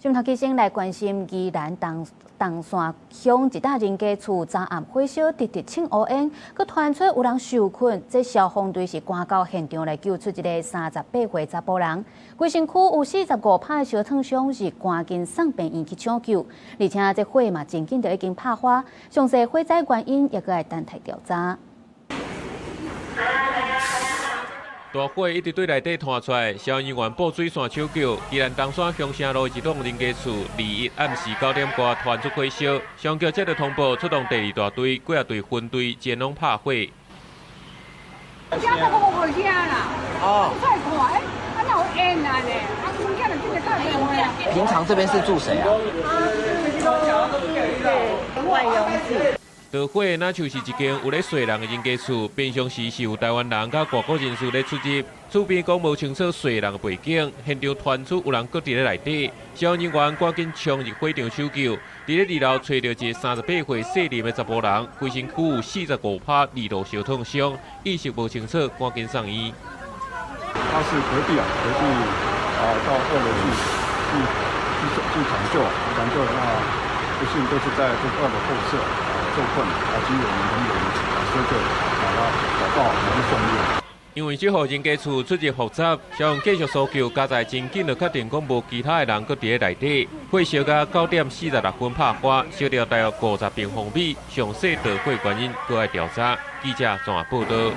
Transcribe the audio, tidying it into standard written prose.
新聞頭先來關心宜蘭東東山鄉一搭人家厝昨暗火燒直直衝烏煙，閣傳出有人受困，這消防隊是趕到現場來救出一个38歲查埔人，規身軀有45拍燒燙傷，是趕緊送病院去搶救，而且這火嘛真緊就已經拍花，詳細火災原因也閣愛等待調查。大火一直對內底傳出來，消防員布水線搶救。宜蘭東山鄉城路一棟人家厝，21暗時9點外傳出火燒，消防局接到通報，出動第二大隊、幾仔隊分隊前往拍火。遮都無聲啦，哦，出來看，欸，啊哪有煙啊呢？啊，阮囝就進來打電話。平常這邊是住誰啊？外傭。著火若像是一間有咧縋人的人家厝，平常時是有台灣人佮外國人士咧出入。厝邊講無清楚縋人的背景，現場傳出有人閣佇咧內底，消防人員趕緊衝入火場搜救，佇咧二樓揣著一个38歲姓林的查埔人，規身軀有45拍二度燒燙傷，意識無清楚，趕緊送醫。他是隔壁啊，隔壁啊，到二樓去搶救，搶救那不幸都是在這個二樓後側。受困，啊，經我們人員搜救，把他找到，然後送院。因為這戶人家厝出入複雜，消防繼續搜救，佳哉真緊就確定講無其他的人閣佇咧內底。火燒到9點46分拍花，燒掉大約50平方米，詳細著火原因閣愛調查。記者綜合報導。